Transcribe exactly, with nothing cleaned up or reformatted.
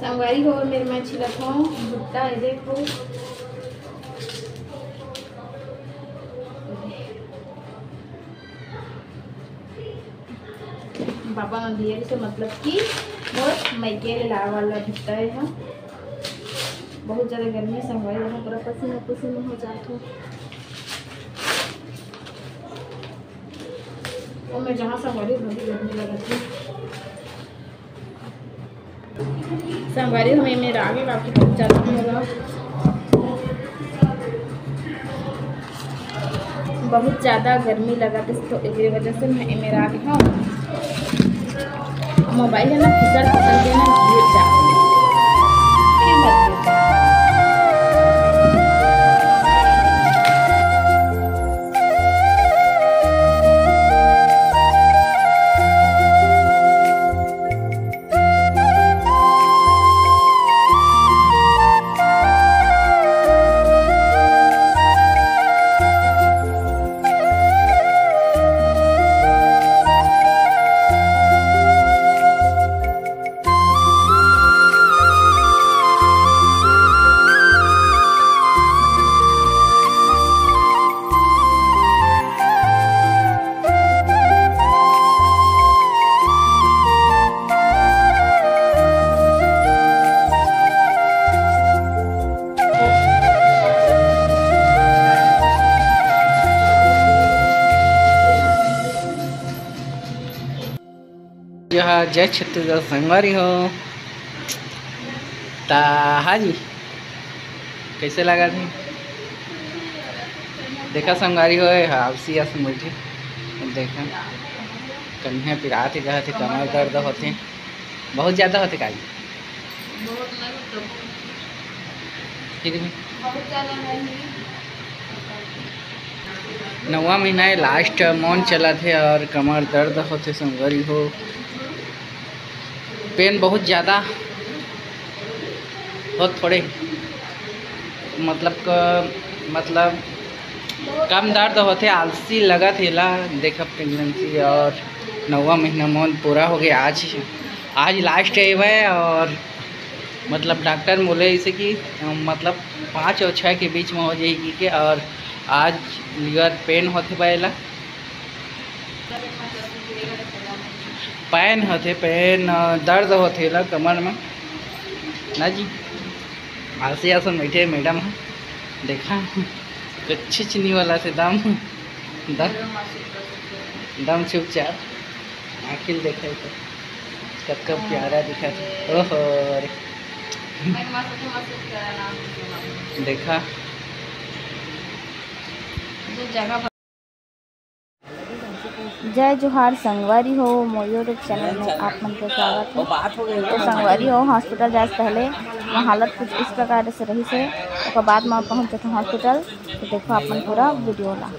संगवारी हो, मेर मैं छिलत हूँ भुट्टा, ये देखो। बाबा मन दिए से, मतलब कि मोर मइके ले लाए वाला भुट्टा है। बहुत ज़्यादा गर्मी संगवारी हो, पूरा पसीना पसीना हो जात हो। और मैं जहाँ संगवारी हो, बहुत गर्मी लगत है। संगवारी हो, मैं एमेर आगे, काकि बहुत ज़्यादा मोला, बहुत ज़्यादा गर्मी लगत हे, तो एकरे वजह से मैं एमेर आगे हूँ। मोबाइल है ना, फिसल फिसल के ना गिर जाता है। जय छत्तीसगढ़ संगवारी हो। ता हाँ जी, कैसे लगा थी? देखा संगवारी हो, आलसी आसन बैठे। देखा, कन्हे पिरात ही कहत हे, कमर दर्द होथे, बहुत ज़्यादा होथे काई। फिर भी नौवा महीना है, लास्ट मौन चलत हे और कमर दर्द होथे संगवारी हो। पेन बहुत ज़्यादा हो, थोड़े मतलब क-, मतलब कम दर्द होथे, आलसी लगत हे ला। देखब प्रेगनेंसी और नौवा महीना मौन पूरा हो गया। आज, आज लास्ट है वह, और मतलब डॉक्टर बोले इसे कि मतलब पाँच और छः के बीच में हो जाएगी के, और आज लिवर पेन होथे बा एला। पेन होथे, पेन, अ, दर्द होथे ला कमर में ना जी। आलसी आसन बैठे मैडम ह, देखा कुछ चीनी वाला से दम, दम, दम चुपचाप। आखिर देखा तो कतका प्यारा दिखा थे। ओहो रे, देखा। जय जोहार संगवारी हो, मोर YouTube चैनल में आप मन के स्वागत है। तो संगवारी हो, हॉस्पिटल जाए से पहले वहाँ हालत कुछ इस प्रकार से रही से, ओकर बाद में पहुँच जाते हॉस्पिटल। तो देखो आप मन पूरा वीडियो ला।